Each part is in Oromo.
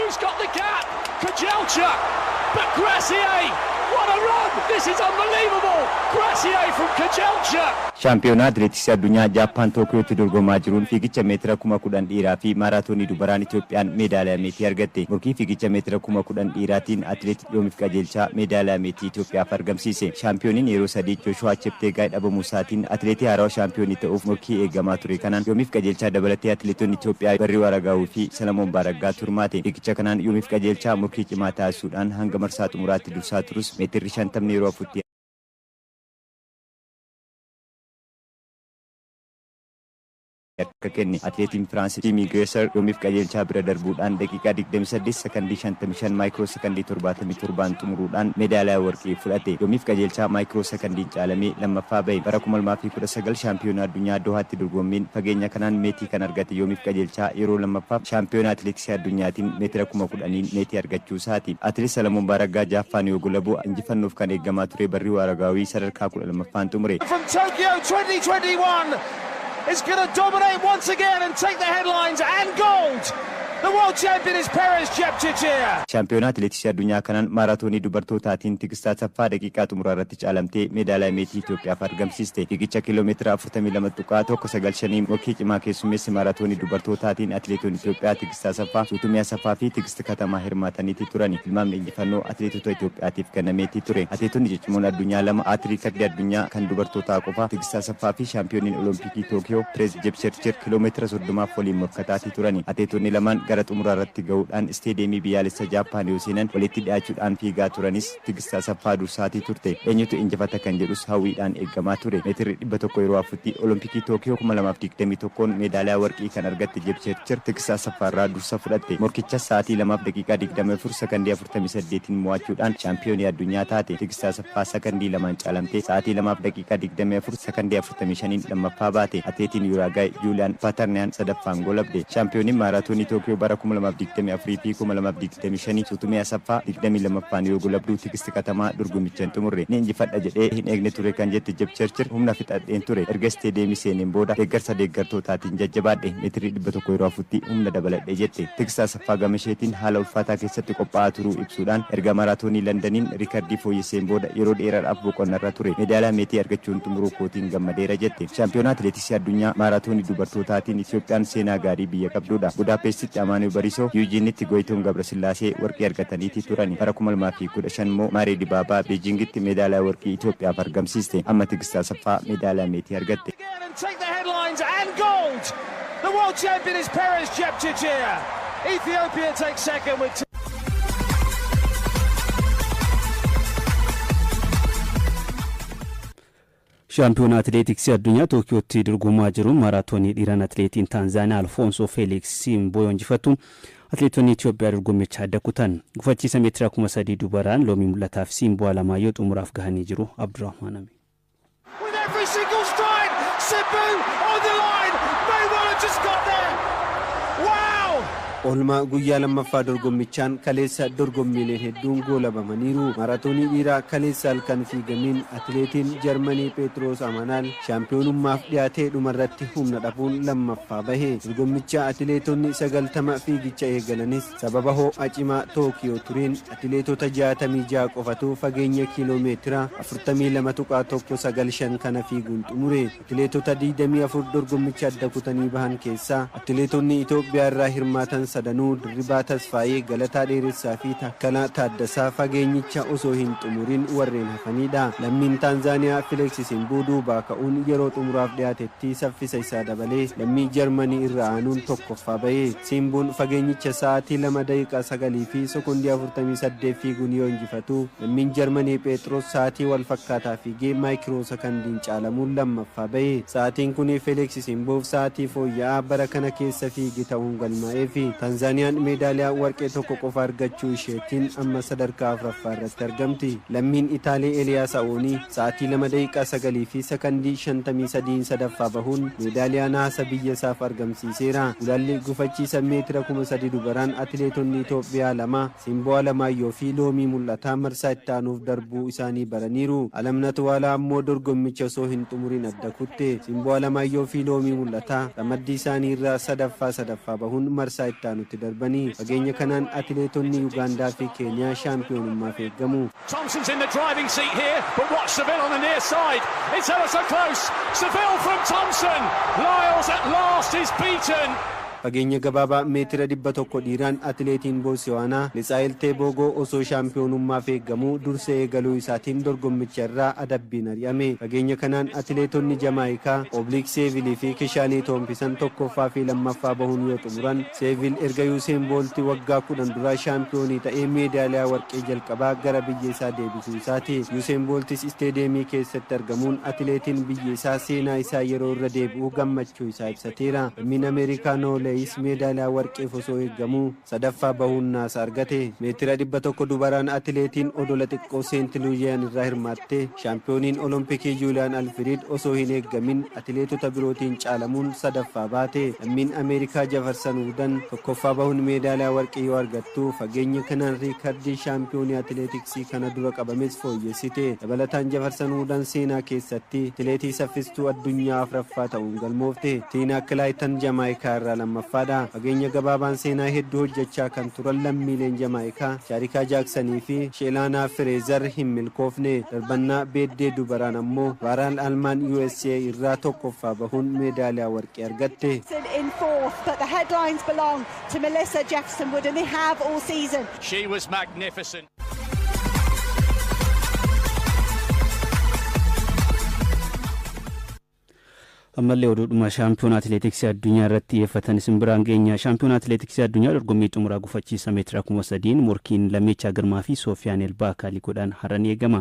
Who's got the gap? Kejelcha. But Grassier, what a run! This is unbelievable! Grassier from Kejelcha. Shaampiyoonaa Atileetiksii Addunyaa Jaappaan Tookiyootti dorgomaa jiruun fiigicha meetira 10,000 dhiiraa fi maaraatoonii dubaraan Itoophiyaan meedaaliyaa meetii argatte. Morkii fiigicha meetira 10,000 dhiiraatiin Atileet Yoomiif Qajeelchaa meedaaliyaa meetii Itoophiyaaf argamsiise. Shaampiyooniin yeroo sadii Jooshuwaa Chepteegaay dhabamuu isaatiin atileetii haarawaa shaampiyoonii ta'uuf morkii eegamaa ture kanaan Yoomiif Qajeelchaa dabalatee atileetonni Itoophiyaa Barriuu Aragaawii fi Salamoon Baaraggaatu hirmaate. Fiigicha kanaan Yoomiif Qajeelchaa morkii cimaa taasisuudhaan hanga marsaa xumuraatti dursaa turus meetirri 50 yeroo afutti harka kenne. Atileetiin Firaans Jiimii Gireeser Yoomiif Qajeelchaa bira darbuudhaan daqiiqaa 28 sakandii 55 maayikiroo sakandii 77n xumuruudhaan meedaaliyaa warqii fudhate. Yoomiif Qajeelchaa maayikiroo sakandiin caalamee lammaffaa bahe. Bara 2019 Shaampiyoonaa Addunyaa Dohaatti dorgommiin fageenya kanaan meetii kan argate Yoomiif Qajeelchaa yeroo lammaffaaf Shaampiyoonaa Atileetiksii Addunyaatiin meetira 10,000n meetii argachuu isaati. Atileet Salamoon Baaraggaa ja'affaan yoo golabu, injifannoof kan eegamaa ture Barriuu Aragaawii sadarkaa 12ffaan xumure. From Tokyo 2021 is going to dominate once again and take the headlines and gold. The world champion is Peres Jepchirchir. Shaampiyoonaa Atileetiksii Addunyaa kanaan maaraatoonii dubartootaatiin Tigist Asaffaa daqiiqaa xumuraa irratti caalamtee meedaaliyaa meetii Itoophiyaaf argamsiiste. Fiigicha kiiloomeetira 42.195 morkii cimaa keessummeesse maaraatoonii dubartootaatiin atileetonni Itoophiyaa Tigist Asaffaa, Suutumee Asaffaa fi Tigist Katamaa hirmaataniiti turani. Tilmaamni injifannoo atileetota Itoophiyaatiif kennameetii ture. Atileetonni ciccimoon addunyaa lama riikardii addunyaa kan dubartootaa qofa Tigist Asaffaa fi shaampiyooniin Olompikii Tookiyoo Pirees Jepchirchir kiiloomeetira 30f waliin morkataatii turani. Atileetonni lamaan gara xumuraa irratti gahuudhaan isteediyeemii biyyaalessa Jaappaan yoo seenan walitti dhiyaachuudhaan fiigaa turanis Tigist Asaffaa dursaatii turte. Eenyutu injifata kan jedhus hawwiidhaan eegamaa ture. Meetirri 100 yeroo afutti Olompikii Tookiyoo 2021n meedaaliyaa warqii kan argatte Jepchirchir Tigist Asaffaa irraa dursa fudhatte. Morkichas sa'aatii 2f daqiiqaa 24 sakandii 48n mo'achuudhaan shaampiyoonii addunyaa taate. Tigist Asaffaa sakandii lamaan caalamtee sa'aatii 2f daqiiqaa 24 sakandii 45n lammaffaa baate. Atileetiin Yuraagaay Juuliyaan Paatarniyaan sadaffaan golabde. Shaampiyooniin maaraatoonii Tookiyoo bara 2024 fi 2025 Suutumee Asaffaa 22ffaan yoo golabdu, Tigist Katamaa dorgommicha hin xumurre. Ni injifadha jedhee hin eegne ture kan jette Jepchirchir, humna fixadheen ture. Erga isteediyeemii seeneen booda deeggarsa deeggartootaatiin jajjabaadhe. Meetirii 100 yeroo afutti humna dabaladhe jette. Tigist Asaffaa gama isheetiin haala ulfaataa keessatti qophaa'aa turuu ibsuudhaan, erga maaraatoonii Londaniin riikardii fooyyesseen booda yeroo dheeraadhaaf boqonnarra ture. Meedaaliyaa meetii argachuun xumuruu kootiin gammadeera jette. Shaampiyoonaa Atileetiksii Addunyaa maaraatoonii dubartootaatiin Itoophiyaan seenaa gaarii biyya qabdudha. Budaapeestitti Amaanu'el Bariisoo, Yuujiinitti Goyitoom Gabrasillaasee warqii argataniiti turani. Bara 2015 immoo Maaree Dibaabaa Beejingitti meedaaliyaa warqii Itoophiyaaf argamsiiste. Amma Tigist Asaffaa meedaaliyaa meetii argatte. Again and take the headlines and gold. The world champion is Peres Jepchirchir. Ethiopia takes second with Shaampiyoonaa Atileetiksii Addunyaa Tookiyootti dorgomaa jiruun maaraatoonii dhiiraan atileetiin Taanzaaniyaa Alfoonsoo Feeliks Siimboo injifatu, atileetonni Itoophiyaa dorgommicha adda kutan. Gufachiisa meetira 3,000 dubaraan Loomii Mul'ataa fi Siimboo Alamaayyoo xumuraaf gahanii jiru. Abdurrahmaan Amin. With every single stride, Simbu on the line may well have just got there. Wow! Oolmaa guyyaa lammaffaa dorgommichaan kaleessa dorgommiileen hedduun goolabamaniiru. Maaraatoonii dhiiraa kaleessa halkan fiigameen atileetiin Jarmanii Pheexiroos Amanaal shaampiyoonummaaf dhiyaatee dhumarratti humna dhabuun lammaffaa bahe. Dorgommicha atileetonni 90 fiigicha eegalanis sababa ho'a cimaa Tookiyoo tureen atileetota 66 qofatu fageenya kiiloomeetira 42.195 kana fiiguun xumure. Atileetota 24 dorgommicha adda kutanii bahan keessaa atileetonni Itoophiyaa irraa hirmaatan sadanuu, Dirribaa Tasfaayee, Galataa Dheeressaa fi Taakkalaa Taaddasaa, fageenyicha osoo hin xumurin warreen hafanidha. Lammiin Taanzaaniyaa Fileeks Simbuu duubaa ka'uun yeroo xumuraaf dhiyaatetti saffisa isaa dabalee lammii Jarmanii irra aanuun tokkoffaa bahe. Simbuun fageenyicha sa'aatii 2 daqiiqaa 9 fi sekondii 48 fiiguun yoo injifatu, lammiin Jarmanii Pheexroos sa'aatii wal fakkaataa fiigee maayikiroo sakandiin caalamuun lammaffaa bahe. Sa'aatiin kun Fileeks Simbuuf sa'aatii fooyya'aa bara kana keessa fiige ta'uun galmaa'eefi. Taanzaaniyaan meedaaliyaa warqee tokko qofa argachuu isheetiin amma sadarkaa afuraffaa irratti argamti. Lammiin Itaalii Eliyaas Awoonii sa'aatii 2 daqiiqaa 9 fi sekondii 53 sadaffaa bahuun meedaaliyaa nahaasa biyya isaaf argamsiiseera. Gulaalli gufachiisa meetira 3,000 dubaraan atileetonni Itoophiyaa lama, Simboo Alamaayyoo fi Loomii Mul'ataa, marsaa itti aanuuf darbuu isaanii baraniiru. Alamnat Waalaa ammoo dorgommicha osoo hin xumurin adda kutte. Simboo Alamaayyoo fi Loomii Mul'ataa ramaddii isaanii irraa sadaffaa sadaffaa bahuun marsaa itti itti aanutti darbanii. Fageenya kanaan atileetonni Yuugaandaa fi Keeniyaa shaampiyoonummaaf eeggamu. Thompson's in the driving seat here, but watch Seville on the near side. It's ever so close. Seville from Thompson. Lyles at last is beaten. Fageenya gabaabaa meetira 100 dhiiraan atileetiin Bootsuwaanaa Litsaayil Teeboogoo osoo shaampiyoonummaaf eeggamuu dursee eegaluu isaatiin dorgommicha irraa adabbiin ari'ame. Fageenya kanaan atileetonni Jamaayikaa Obliik Seevilii fi Kishaanii Toompisan tokkoffaa fi lammaffaa bahuun yoo xumuran, Seevil erga Yuuseen Boolti waggaa 10 duraa shaampiyoonii ta'ee meedaaliyaa warqee jalqabaa gara biyya isaa deebisuu isaati. Yuuseen Booltis isteediyeemii keessatti argamuun atileetiin biyya isaa seenaa isaa yeroo irra deebi'u gammachuu isaa ibsateera. Lammiin Ameerikaa Nooleeyis meedaaliyaa warqeef osoo eeggamuu sadaffaa bahuun naasa argate. Meetira 100 dubaraan atileetiin odola xiqqoo Seent Luuyiyaan irraa hirmaatte shaampiyooniin Olompikii Juuliyaan Alfiriid osoo hin eeggamin atileetota birootiin caalamuun sadaffaa baate. Lammiin Ameerikaa Jafarsan Wudan tokkoffaa bahuun meedaaliyaa warqee yoo argattu, fageenya kanaan riikardii shaampiyoonii atileetiksii kana dura qabames fooyyessite. Dabalataan Jafarsan Wudan seenaa keessatti atileetii saffistuu addunyaa afraffaa ta'uun galmoofte. Tiinaa Kilaayitan Jamaayikaa irraa lammaffaadha. Fageenya gabaabaan seenaa hedduu hojjechaa kan turan lammiileen Jamaayikaa Shaarikaa Jaaksanii fi Sheelaanaa Fireezar hin milkoofne. Darbannaa beeddee dubaraan ammoo Vaaraan Almaan USA irraa tokkoffaa bahuun meedaaliyaa warqee argatte. In fourth, but the headlines belong to Melissa Jefferson Wood, and they have all season. She was magnificent. Ammallee oduudhuma shaampiyoona atileetiksii addunyaa irratti xiyyeeffatan isin biraan geenya. Shaampiyoona atileetiksii addunyaa dorgommii xumuraa gufachiisa meetira 3000n morkiin Lammeechaa Girmaa fi Soofiyaan Elbaakaalii godhan har'a ni eegama.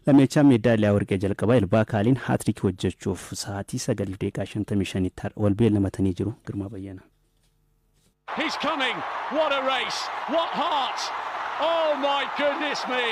Lammeechaan meedaaliyaa warqee jalqabaa Elbaakaaliin haatirikii hojjechuuf sa'aatii 9:55tti wal beellamatanii jiru. Girmaa Bayyana. He's coming. What a race. What heart. Oh my goodness me.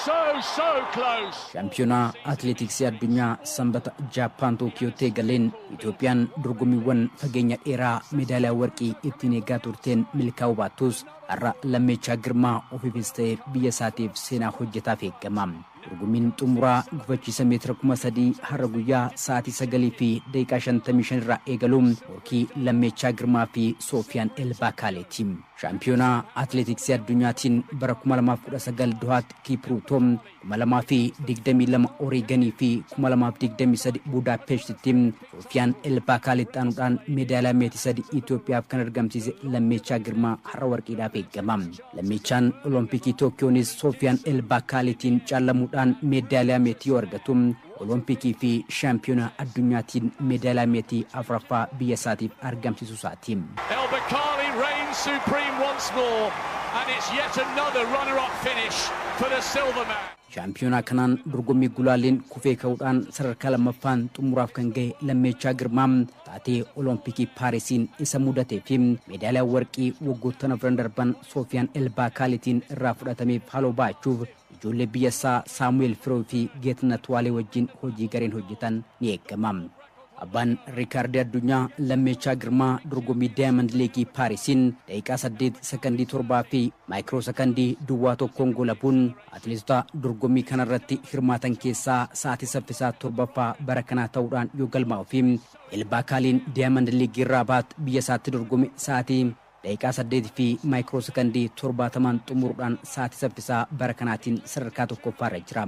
So, so close. Shaampiyoonaa atileetiksii addunyaa Sanbata Jaappaan Tookiyootti eegaleen Itoophiyaan dorgommiiwwan fageenya dheeraa meedaaliyaa warqii ittiin eegaa turteen milkaa'uu baattus, har'a Lammeechaa Girmaa ofiifis ta'e biyya isaatiif seenaa hojjetaaf eegama. Dorgommiin xumuraa gufachiisa meetira 3000 har'a guyyaa sa'aatii 9:55 irraa eegaluun morkii Lammeechaa Girmaa fi Soofiyaan Elbaakaaleeti. Shaampiyoonaa atileetiksii addunyaatiin bara 2019 Dohaatti Kiipruutoom, 2022 Oreeganii fi 2023 Budaapeshtitti Soofiyaan Elbaakaaletti aanuudhaan meedaaliyaa meetii sadi Itoophiyaaf kan argamsiise Lammeechaa Girmaa har'a warqiidhaaf eegama. Lammeechaan Olompikii Tookiyoonis Soofiyaan Elbaakaaletiin caalamuudhaan meedaaliyaa meetii yoo argatu, Olompikii fi shaampiyoona addunyaatiin meedaaliyaa meetii afuraffaa biyya isaatiif argamsiisuu isaati. El Bakkali reigns supreme once more, and it's yet another runner-up finish for the silver man. Shaampiyoonaa kanaan dorgommii gulaalleen kufee ka'uudhaan sadarkaa lammaffaan xumuraaf kan gahe Lammeechaa Girmaa taatee Olompikii Paarisiin isa mudatee fi meedaaliyaa warqii waggoottan afran darban Soofiyaan Elbaakaalitiin irraa fudhatameef haaloo ba'achuuf ijoollee biyya isaa Saamu'eel Firoo fi Geetnat Waalee wajjin hojii gareen hojjetan ni eegama. Abbaan riikaardii addunyaa Lammeechaa Girmaa dorgommii Daayimand Liigii Paarisiin daqiiqaa 8 sekondii 7 fi maayikiroo sekondii 0.1n golabuun atileetota dorgommii kanarratti hirmaatan keessaa sa'aatii saffisaa torbaffaa bara kanaa ta'uudhaan yoo galmaa'u fi Elbaakaaliin Daayimand Liigii Raabaat biyya isaatti dorgome sa'aatii daqiiqaa 8 fi maayikiroo sekondii 70n xumuruudhaan sa'aatii saffisaa bara kanaatiin sadarkaa tokkoffaarra jira.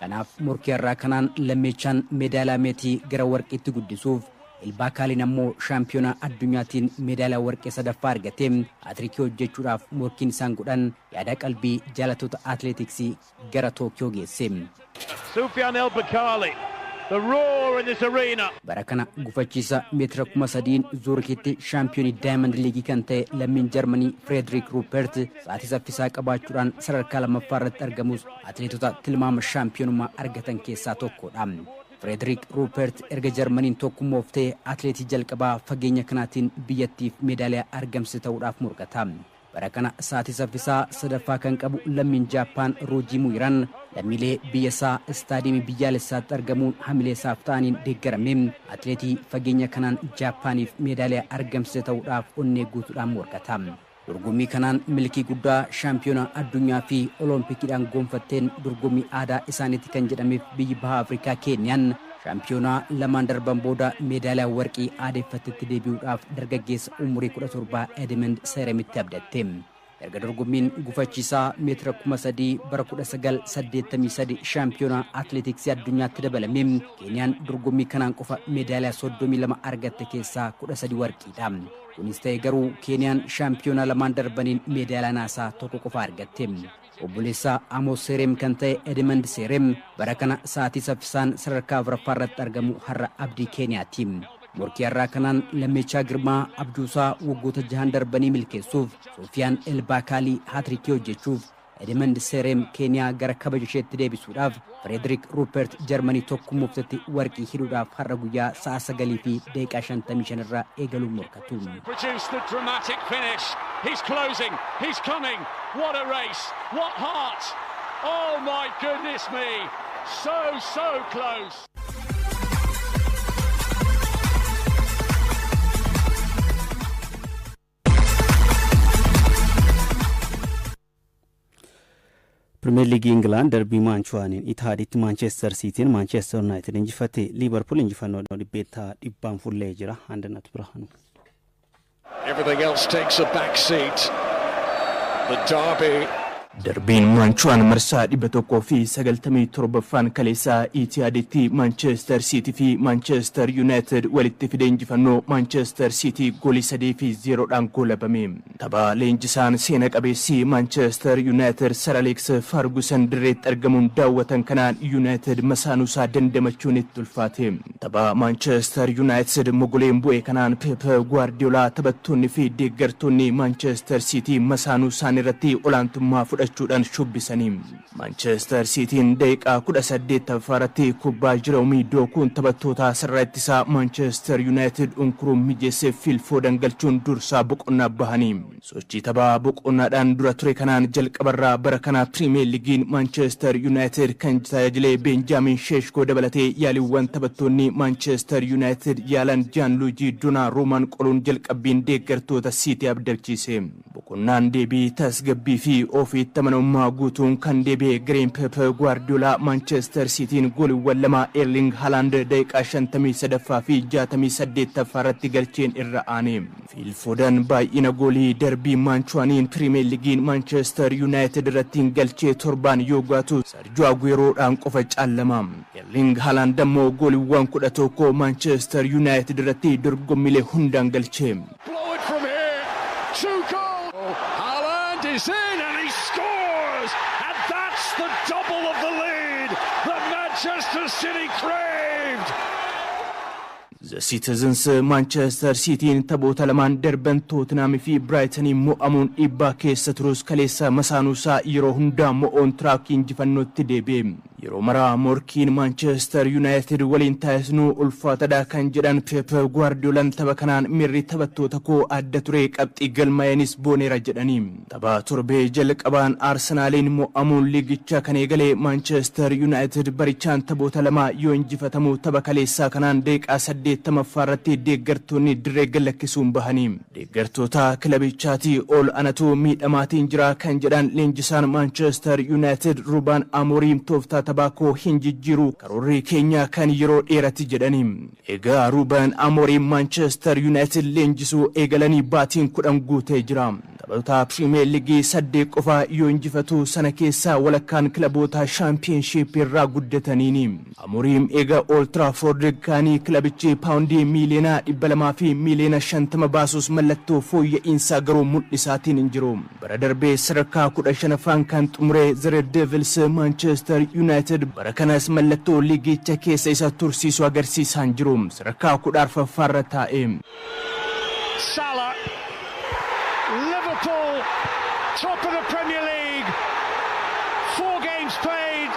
Kanaaf morkii har'aa kanaan Lammeechaan meedaaliyaa meetii gara warqiitti guddisuuf, Elbaakaaliin ammoo shaampiyoona addunyaatiin meedaaliyaa warqee sadaffaa argatee haatirikii hojjechuudhaaf morkiin isaan godhan yaada qalbii jaallattoota atileetiksii gara Tookiyoo geesse. Soufiane El Bakkali, the roar in this arena. Bara kana gufachiisa meetira 3000n Zuurikitti shaampiyoonii Daayimand Liigii kan ta'e lammiin Jarmanii Fireedrik Ruupert sa'aatii saffisaa qabaachuudhaan sadarkaa lammaffaa irratti argamus atileetota tilmaama shaampiyoonummaa argatan keessaa tokkodha. Fireedrik Ruupert erga Jarmaniin tokkummooftee atileetii jalqabaa fageenya kanaatiin biyyattiif meedaaliyaa argamsiise ta'uudhaaf morkata. Bara kana sa'aatii saffisaa sadaffaa kan qabu lammiin Jaappaan Roojii Muyiran lammiilee biyya isaa istaadiyeemii biyyaalessaatti argamuun hamilee isaaf ta'aniin deeggarame atileetii fageenya kanaan Jaappaaniif meedaaliyaa argamsiise ta'uudhaaf onnee guutuudhaan morkata. Dorgommii kanaan milkii guddaa shaampiyoona addunyaa fi Oloompikiidhaan gonfatteen dorgommii aadaa isaaniitti kan jedhameef biyyi baha Afrikaa Keeniyaan Shaampiyoonaa lamaan darban booda meedaaliyaa warqii aadeeffattetti deebi'uudhaaf dargaggeessa umurii 17 Edmund Seeremitti abdatte. Erga dorgommiin gufachiisaa meetira 3000 bara 1983 shaampiyoonaa atileetiksii addunyaatti dabalame, Keeniyaan dorgommii kanaan qofa meedaaliyaa 32 argatte keessaa 13 warqiidha. Kunis ta'e garuu, Keeniyaan shaampiyoonaa lamaan darbaniin meedaaliyaa naasaa tokko qofa argatte. Obboleessaa Amos Seereem kan ta'e Edmund Seereem bara kana sa'aatii saffisaan sadarkaa afuraffaa irratti argamu har'a abdii Keeniyaati. Morkii har'aa kanaan Lammeechaa Girmaa abjuusaa waggoota 6n darbanii milkeessuuf, Soofiyaan Elbaakaalii haatirikii hojjechuuf, Edmund Seereem Keeniyaa gara kabaja isheetti deebisuudhaaf, Frederick Ruupert Jarmanii tokkummooftetti warqii hidhuudhaaf har'a guyyaa sa'a 9:55 irraa eegaluun morkatu. Produce the dramatic finish. He's closing. He's coming. What a race. What heart. Oh my goodness me. So, so close. Pirimeer Liigii Ingilaand, darbii Maanchuwaaniin Itaaditti Maanchestar Siitiin Maanchestar Yuunaayitid injifate. Liibarpuul injifannoo 100%n fullee jira. Andannatu Birhaanu. Everything else takes a back seat. The derby. Darbiin Maanchuwaan marsaa 197ffaan kaleessaa Itiyaaditti Maanchestar Siitii fi Maanchestar Yuunaayitid walitti fide injifannoo Maanchestar Siitii goolii 3-0dhaan goolabame. Tapha leenjisaan seena qabeessi Maanchestar Yuunaayitid Sir Aleeks Fargusan dirreetti argamuun daawwatan kanaan Yuunaayitid masaanuusaa dandamachuun itti ulfaate. Tapha Maanchestar Yuunaayitid mogoleen bu'e kanaan Pep Guardiyoolaa, taphattoonni fi deeggartoonni Maanchestar Siitii masaanuu isaan irratti olaantummaa fudhachuudhaan shubbisanii. Maanchestar Siitiin daqiiqaa 18ffaa irratti kubbaa Jiroomii Dookuun taphattoota sarara ittisaa Maanchestar Yuunaayitid unkuruun mijeessee Fiil Foodan galchuun dursaa boqonnaa bahanii. Sochii taphaa boqonnaadhaan dura ture kanaan jalqabarraa bara kana Pirimeer Liigiin Maanchestar Yuunaayitid kan tajaajilee Beenjaamin Sheeshkoo dabalatee yaaliiwwan taphattoonni Maanchestar Yuunaayitid yaalan Jaanluujii Donaaruumaan qoluun jalqabbiin deeggartoota Siitii abdachiise. Boqonnaan deebii tasgabbii fi ofiitti amanamummaa guutuun kan deebi'e gareen Pep Guardiyoolaa Maanchestar Siitiin gooliiwwan lama Erling Haaland daqiiqaa 53ffaa fi 68ffaa irratti galcheen irra aane. Fiil Foodan baay'ina goolii darbii Maanchuwaaniin Pirimeer Liigiin Maanchestar Yuunaayitid irratti galchee torbaan yoo gaatu, Sarjoo Agueroodhaan qofa caallama. Erling Haaland ammoo gooliiwwan 11 Maanchestar Yuunaayitid irratti dorgommiilee hundaan galche. Blow it from here. Two goals. Haaland is in and he scores. And that's the double of the lead that Manchester City craved. The Citizens Manchester Cityin taphoota lamaan darban Tottenham fi Brighton mo'amuun dhiibbaa keessa turus, kaleessa masaanuusaa yeroo hundaa mo'oon tiraakii injifannootti deebi'e. Yeroo maraa morkiin Manchester United waliin taasisnu ulfaatadha kan jedhan Pep Guardiolaan, tapha kanaan miirri taphattoota koo adda ture, qabxii galmaa'eenis booneera jedhanii. Tapha torbee jalqabaan Arsenaaliin mo'amuun liigicha kan eegale Manchester United barichaan taphoota lama yoo injifatamu, tapha kaleessaa kanaan daqiiqaa 80ffaa irratti deeggartoonni dirree gallakkisuun bahanii. Deeggartoota kilabichaatii ol anatu miidhamaatiin jira kan jedhan leenjisaan Manchester United Ruben Amorim, tooftaa taphaa koo hin jijjiiru, karoorri keenya kan yeroo dheerati jedhanii. Egaa Ruben Amorim Manchester United leenjisuu eegalanii baatiin 10 guutee jira. Taphoota Pirimeer Liigii saddeet qofa yoo injifatu, sana keessaa walakkaan kilaboota Shaampiyoonshiip irraa guddataniini. Amorim eega Old Trafford kaanii kilabichi paawundii miiliyoona 250 baasus mallattoo fooyya'insaa garuu mul'isaatiin hin jiru. Bara darbee sadarkaa 15ffaan kan xumure The Red Devils Manchester United bara kanas mallattoo liigicha keessa isa tursiisu agarsiisaan jiru. Sadarkaa 14ffaarra taa'e. Salah. Liverpool, top of the Premier League. Four games played,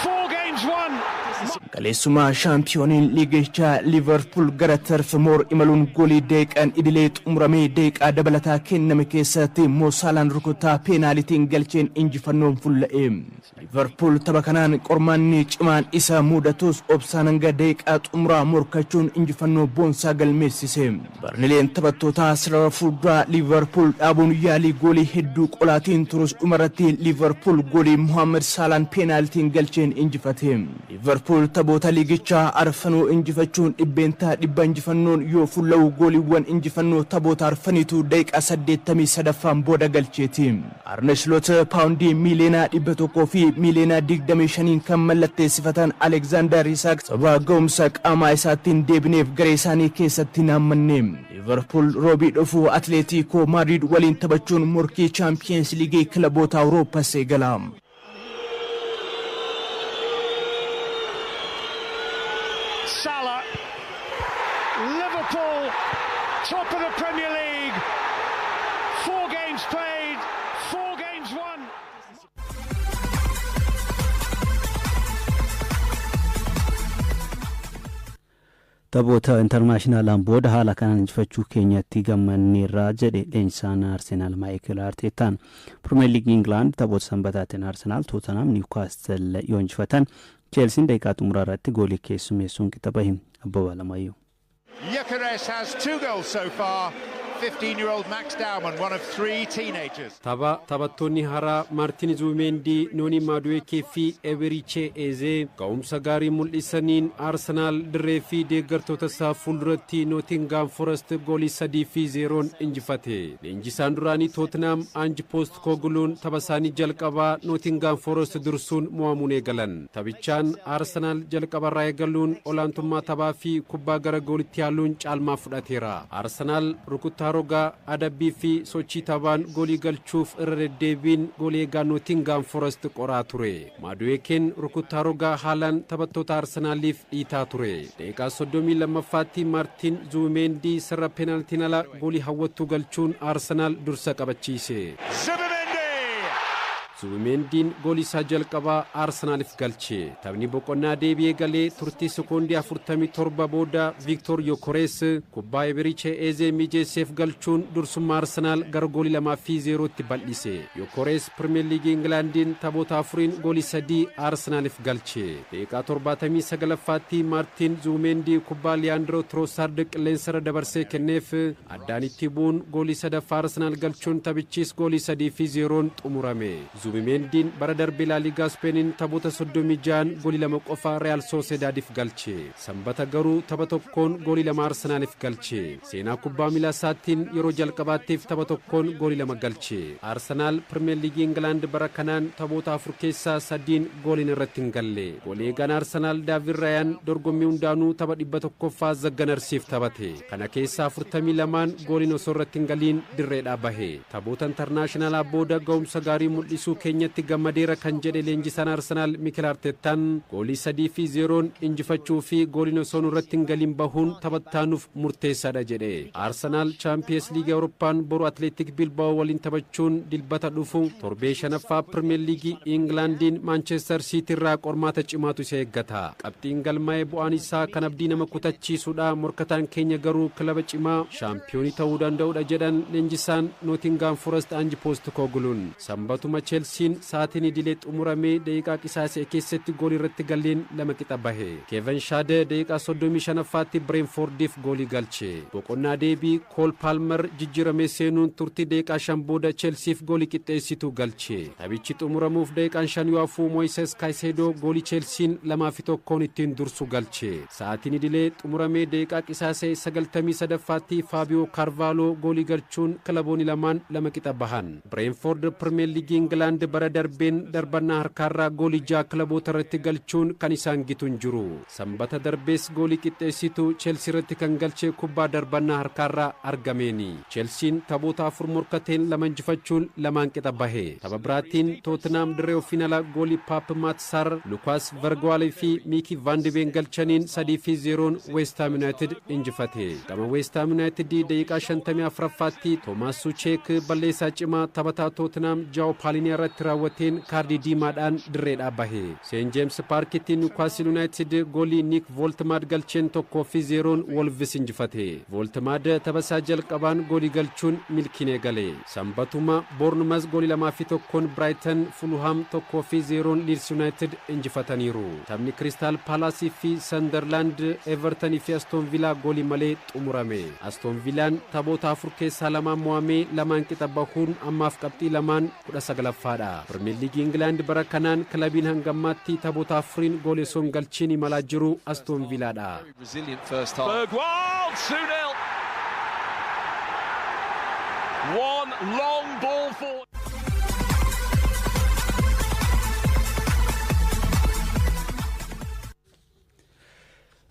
four games won. Kaleessuma shaampiyooniin liigichaa Liverpool gara Turf Moor imaluun goolii daqiiqaan idilee xumuramee daqiiqaa dabalataa kenname keessatti Moo Saalaan rukutaa peenaalitiin galcheen injifannoon fulla'e. Liverpool tapha kanaan qormaanni cimaan isa mudatus obsaan hanga daqiiqaa xumuraa morkachuun injifannoo boonsaa galmeessise. Barnileen taphattoota sarara fuulduraa Liverpool dhaabuun yaalii goolii hedduu qolaatiin turus, dhumarratti Liverpool goolii Mohaammed Saalaan peenaalitiin galcheen injifate. injifate. Liverpool taphoota liigichaa arfanuu injifachuun 100% injifannoon yoo fulla'u, gooliiwwan injifannoo taphoota arfaniitu daqiiqaa 83ffaan booda galcheeti. Arne Slot paawundii 125 miiliyoona kan mallatteessifatan Alexander Isak sababa ga'umsa qaamaa isaattiin deebineef garee isaanii keessatti hin hammanne. Liverpool Roobii dhufu Atleetiikoo Maadrid waliin taphachuun morkii Chaampiyeens Liigii kilaboota Awuroopaas eegala. Salah. Liverpool, top of the Premier League. Four games played, four games won. Taphoota intarnaashinaalaan booda haala kanaan injifachuu keenyatti gammanneerraa jedhe leenjisaan Arsenaal Maayikel Arteetaan. Pirimeer Liigii Ingilaand taphoota sanbataatiin Arsenaal, Tootenaam, Niwukaastil yoo injifatan, Cheelsiin daqiiqaa xumuraa irratti goolii keessummeessuun qixa bahe. Abbabaa Lamayyuu. Gyökeres has two goals so far. 15-year-old Max Dowman, one of three teenagers. Tapha taphattoonni haaraa Maartin Zuumendii, Noonii Maaduweekee fi Eberichee Eezee ga'umsa gaarii mul'isaniin Arsenaal dirree fi deeggartoota isaa fuulduratti Nootingaam Forest goolii 3-0n injifate. Leenjisaan duraanii Tootenaam Anji Poost Kooguluun tapha isaanii jalqabaa Nootingaam Forest dursuun mo'amuun eegalan. Taphichaan Arsenaal jalqabarraa eegaluun olaantummaa taphaa fi kubbaa gara goolitti yaaluun caalmaa fudhateera. Arsenaal rukuttaa rogaa, adabbii fi sochii taphaan goolii galchuuf irra deddeebiin goolii eegaa Nootingaam Forest qoraa ture. Maaduweekeen rukuttaa rogaa haalaan taphattoota Arsenaaliif dhiitaa ture. Daqiiqaa 32ffaatti Maartiin Zuumendii sarara peenaaltiin ala goolii hawwattuu galchuun Arsenaal dursa qabachiise. Zubimendi! Zubimendiin goolii isaa jalqabaa Arsenaaliif galche. Taphni boqonnaa deebi'ee galee turtii sekoondii 47 booda Viiktor Yokorees kubbaa Eberichee Eezee mijeesseef galchuun dursummaa Arsenaal gara goolii 2-0tti bal'ise. Yokorees Pirimeer Liigii Ingilaandiin taphoota afuriin goolii sadii Arsenaaliif galche. Daqiiqaa 79ffaatti Maartiin Zuumendii kubbaa Liyaandroo Troosaard qilleensarra dabarsee kenneef addaan itti bu'uun goolii sadaffaa Arsenaal galchuun taphichis goolii 3-0n xumurame. Zubimendiin bara darbe Laaligaa Ispeeniin taphoota 36 goolii lama qofa Real Sociedadiif galche. Sanbata garuu tapha tokkoon goolii lama Arsenaaliif galche. Seenaa kubbaa miilaa isaatiin yeroo jalqabaattiif tapha tokkoon goolii lama galche. Arsenaal Pirimeer Liigii Ingilaand bara kanaan taphoota afur keessaa sadiin gooliin irratti hin galle. Goolii eegaan Arsenaal Daavid Raayaan dorgommii hundaanuu tapha 100ffaa The Gunnersiif taphate. Kana keessaa 42n gooliin osoo irratti hin galiin dirreedhaa bahe. Taphoota intarnaashinaalaa booda ga'umsa gaarii mul'isuu keenyatti gammadeera kan jedhe leenjisaan Arsenaal Mikel Arteetaan, goolii 3-0n injifachuu fi gooliin osoo irratti hin galiin bahuun taphattaanuuf murteessaadha jedhe. Arsenaal Chaampiyeens Liigii Awurooppaan boru Atleetik Bilbaa'oo waliin taphachuun dilbata dhufu torbee shanaffaa Pirimeer Liigii Ingilaandiin Maanchestar Siitii irraa qormaata cimaatu isa eeggata. Qabxiin galmaa'ee bu'aan isaa kan abdii nama kutachiisuudha. Morkataan keenya garuu kilaba cimaa shaampiyoonii ta'uu danda'udha jedhan leenjisaan Nootingaam Forest Anji Poost Kooguluun. Sanbatuma Cheelsiin sa'aatiin idilee xumuramee daqiiqaa qisaasa'e keessatti goolii irratti galleen lama qixa bahe. Keevan Shaade daqiiqaa 35ffaatti Bireenfoordiif goolii galche. Boqonnaa deebii Kool Paalmer jijjiiramee seenuun turtii daqiiqaa 5 booda Cheelsiif goolii qixxeessitu galche. Taphichi xumuramuuf daqiiqaan 5 yoo hafuu Moises Kaayiseedoo goolii Cheelsiin 2-1n ittiin dursu galche. Sa'aatiin idilee xumuramee daqiiqaa qisaasa'e 93ffaatti Faabiyoo Kaarvaaloo goolii galchuun kilaboonni lamaan lama qixa bahan. Bireenfoord Pirimeer Liigii Ingilaand bara darbeen darbannaa harkaarraa goolii ja'a kilaboota irratti galchuun kan isaan gitu hin jiru. Sanbata darbees goolii qixxeessitu Cheelsii irratti kan galche kubbaa darbannaa harkaarraa argameeni. Cheelsiin taphoota afur morkateen lama injifachuun lamaan qixa bahe. Tapha biraatiin Tootenaam dirree ofiin ala goolii Paap Maatsaar, Lukaas Vergwaalee fi Miikii Vaandibeen galchaniin 3-0n Weestaam Yuunaayitid injifate. Gama Weestaam Yuunaayitid daqiiqaa 54ffaatti Toomaas Sucheek balleessaa cimaa taphataa Tootenaam Jaawo Paaliiniyaa irratti raawwateen kaardii diimaadhaan dirreedhaa bahe. Seen Jeems Paarkitti Niwukaastil Yuunaayitid goolii Niik Vooltimaad galcheen 1-0n Wolvis injifate. Vooltimaad taphasaa jalqabaan goolii galchuun milkiin eegale. Sanbatuma Boornumas goolii 2-1n Biraaytan, Fuluhaam 1-0n Liids Yuunaayitid injifataniiru. Taphni Kiristaal Paalaasii fi Sandarlaand, Evertanii fi Astoon Vilaa goolii malee xumurame. Astoon Vilaan taphoota afur keessaa lamaan mo'amee lamaan qixa bahuun ammaaf qabxii lamaan 19ffaadha. 7ffaadha. Pirimeer Liigii Ingilaand bara kanaan kilabiin hangammaatti taphoota afuriin goolii osoo hin galchiin imalaa jiru Astoon Viilaadha. Resilient first half. Bergwijn, 2-0. One long ball for.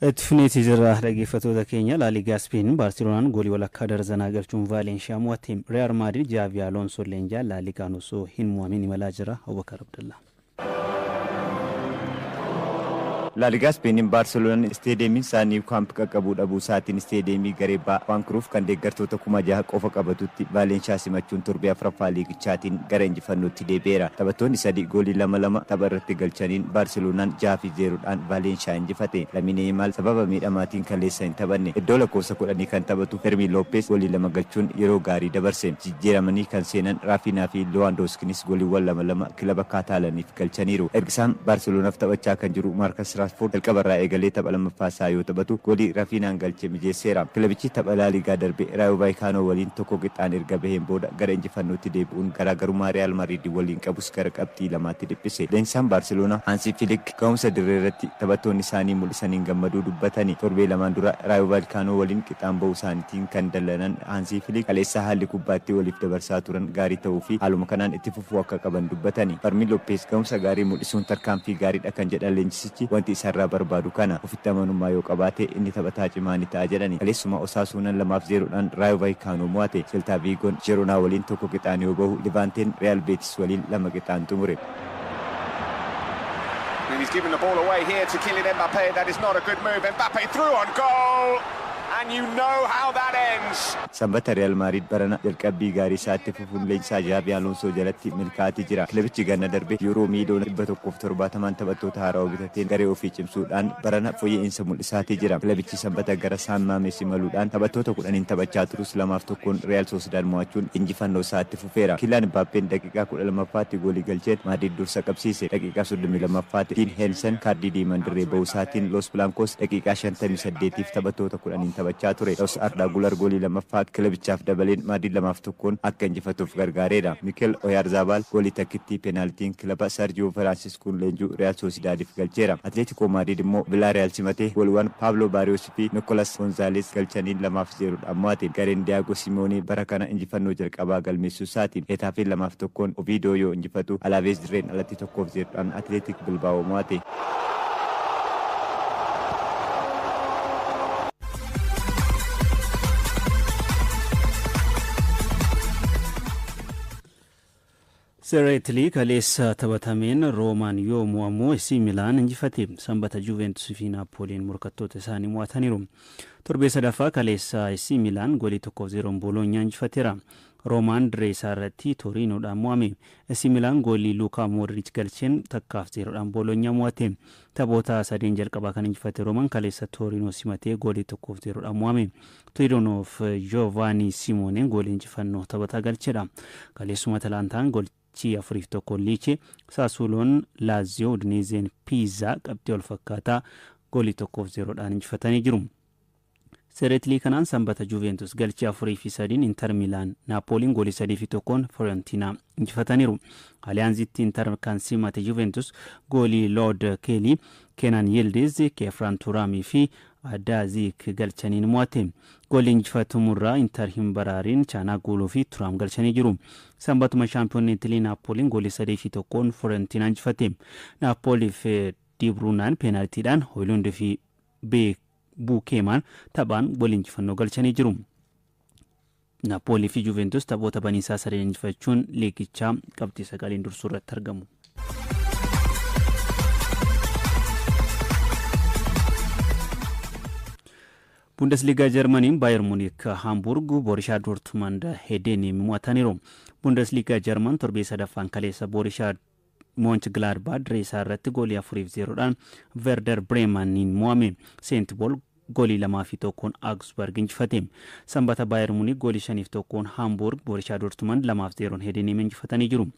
Itti fufneeti jira, dhaggeeffattoota keenya. Laaligaa Speen, Baarseloonaan goolii walakkaa darzanaa galchuun Vaalenshiyaa mo'ate. Real Maadrid Jaavi Alonso leenjaa Laaligaan osoo hin mo'amin imalaa jira. Abubakar Abdallaa. Laaligaa Ispeeniin Baarseloonaan isteediyeemiin isaa Niiw Kaamp qaqqabuu dhabuu isaatiin isteediyeemii garee Baa Kuruuf kan deeggartoota 6,000 qofa qabatutti Vaalenshaa simachuun torbee afuraffaa liigichaatiin gara injifannootti deebi'eera. Taphattoonni sadi goolii lama lama tapha irratti galchaniin Baarseloonaan 6-0dhaan Vaalenshaa injifate. Lamine Yamal sababa miidhamaatiin kaleessa hin taphanne. Iddoo lakkoofsa 10 kan taphatu Fermin Lopez goolii lama galchuun yeroo gaarii dabarse. Jijjiiramanii kan seenan Raafinaa fi Lewandowskinis gooliiwwan lama lama kilaba Kaataalaniif galchaniiru. Ergisaan Baarseloonaaf taphachaa kan jiru Maarkas Raashfoord jalqabarraa eegalee tapha lammaffaa isaa yoo taphatu goolii Rafinaan galche mijeesseera. Kilabichi tapha Laaligaa darbe Raayoo Vaayikaanoo waliin tokko qixxaan erga baheen booda gara injifannootti deebi'uun garaagarummaa Riyaal Maadriid waliin qabus gara qabxii lamaatti dhiphise. Leenjisaan Baarseloonaa Haansi Filik ga'umsa dirree irratti taphattoonni isaanii mul'isaniin gammaduu dubbatani. Torbee lamaan dura Raayoo Vaayikaanoo waliin qixxaan bahuu isaaniitiin kan dallanan Haansi Filik kaleessa haalli kubbaatti waliif dabarsaa turan gaarii ta'uu fi haaluma kanaan itti fufuu akka qaban dubbatani. Fermin Lopez ga'umsa gaarii mul'isuun tarkaanfii gaariidha kan jedhan leenjisichi, wanti isarraa barbaadu kana, ofitti amanummaa yoo qabaate inni taphataa cimaa ni ta'a jedhani. Kaleessuma Osaasuunan 2-0dhaan Raayoo Vaayikaanoo mo'ate. Seltaa Viigoon Jeroonaa waliin tokko qixaan yoo bahu, Livaanteen Real Beetis waliin lama qixaan xumure. And he's given the ball away here to Kylian Mbappe. That is not a good move. Mbappe through on goal. And you know how that ends. Sanbata Real Maadriid barana jalqabbii gaarii isaatti fufuun leenjisaa Jaabii Alonsoo jalatti milkaa'atii jira. Kilabichi ganna darbe yuuroo miiliyoona 170n taphattoota haarawaa bitateen garee ofii cimsuudhaan barana fooyya'insa mul'isaatii jira. Kilabichi sanbata gara Saan Maames imaluudhaan taphattoota 10n taphachaa turus 2-1n Real Sociedad mo'achuun injifannoo isaatti fufeera. Kilaan Mbaappeen daqiiqaa 12ffaatti goolii galcheen Maadriid dursa qabsiise. Daqiiqaa 32ffaatti Diin Heensen kaardii diimaan dirree bahuu isaatiin Los Blancos daqiiqaa 58f taphattoota 10n taphachaa ture. Ta'us Ardaa Gular goolii lammaffaa kilabichaaf dabaleen Maadriid 2-1n akka injifatuuf gargaareera. Mikel Oyarzabal goolii takkittii peenaaltiin kilaba Sergio Franciscoon leenjuu Real Sociedadiif galcheera. Atletico Madrid immoo Villarreal simatee gooliiwwan Pablo Barrios fi Nicolas Gonzalez galchaniin 2-0dhaan mo'ate. Gareen Diego Simeone bara kana injifannoo jalqabaa galmeessuu isaatiin Getafe 2-1n Oviedo yoo injifatu, Alaves dirreen alatti 1-0dhaan Athletic Bilbao mo'ate. Serie Italii kaleessa taphatameen Roomaan yoo mo'amu, AC Milaan injifate. Sanbata Juventus fi Naapooliin morkattoota isaanii mo'ataniiru. Torbee sadaffaa kaleessa AC Milaan goolii 1-0 Booloonyaa injifateera. Roomaan dirree isaa irratti Toriinoodhaan mo'ame. AC Milaan goolii Luukaa Moodriich galcheen 1-0dhaan Booloonyaa mo'ate. Taphoota sadeen jalqabaa kan injifate Roomaan kaleessa Toriinoo simatee goolii 1-0dhaan mo'ame. Toriinoof Giovanni Simooneen goolii injifannoo taphataa galchedha. Kaleessuma Atalantaan goolii 4-1 Liiche, Saasuuloon Laaziyoo, Udinezeen Piizaa qabxii wal fakkaataa goolii 1-0dhaan injifatanii jiru. Serie Italii kanaan sanbata Juventus galchii 4-3n Inter Milaan, Naapooliin goolii 3-1n Fiorentina injifataniiru. Aliyaanzitti Inter kan simate Juventus goolii Lood Keelii, Kenan Yildiz, Keefran Turaamii fi Adaazik galchaniin mo'ate. Goolii injifatamurraa Inter hin baraariin Chaanaa Gooluu fi Turaam galchanii jiru. Sanbatuma shaampiyoonni Italii Naapooliin goolii 3-1n Fiorentina injifate. Naapooliif Dibruunaan peenaaltiidhaan, Hoylund fi Buukeemaan taphaan goolii injifannoo galchanii jiru. Naapoolii fi Juventus taphoota baniisaa sadeen injifachuun liigichaa qabxii 9n dursuu irratti argamu. Bundesliigaa Jarmaniin Baayer Muuniik Haamburg, Boorishaa Doortmund Hedeeniim mo'ataniiru. Bundesliigaa Jarman torbee sadaffaan kaleessa Boorishaa Moonch Gilaadbaa dirree isaa irratti goolii 4-0dhaan Verder Breemaniin mo'ame. Seent Pool goolii 2-1n Augsburg injifate. Sanbata Baayer Muuniik goolii 5-1n Haamburg, Boorishaa Doortmund 2-0n Hedeeniim injifatanii jiru.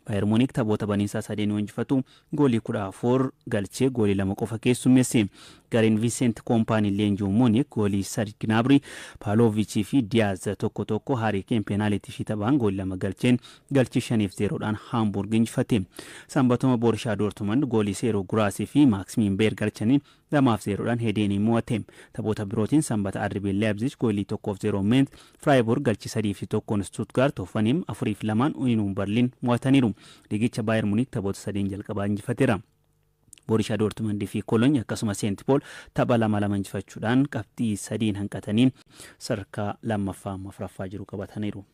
Baayer Muuniik taphoota baniisaa sadeen yoo injifatu goolii 14 galchee goolii lama qofa keessummeesse. Gareen Vincent Kompany leenji'u Munich goolii Serge Gnabry, Pavlovic fi Diaz tokko tokko, Harry Kane peenaalitii fi taphaan goolii lama galcheen galchii 5-0dhaan Hamburg injifate. Sanbatuma Borussia Dortmund goolii Serhou Guirassy fi Maximin Berg galchaniin 2-0dhaan Heidenheim mo'ate. Taphoota birootiin sanbata RB Leipzig goolii 1-0 Mainz, Freiburg galchii 3-1 Stuttgart, Hoffenheim 4-2 Union Berlin mo'ataniiru. Liigicha Bayern Munich taphoota sadeen jalqabaa injifateera. Borussia Dortmund fi Cologne akkasumas St. Pauli tapha lama lama injifachuudhaan qabxii sadiin hanqatanii sadarkaa lammaffaa afuraffaa jiru qabataniiru.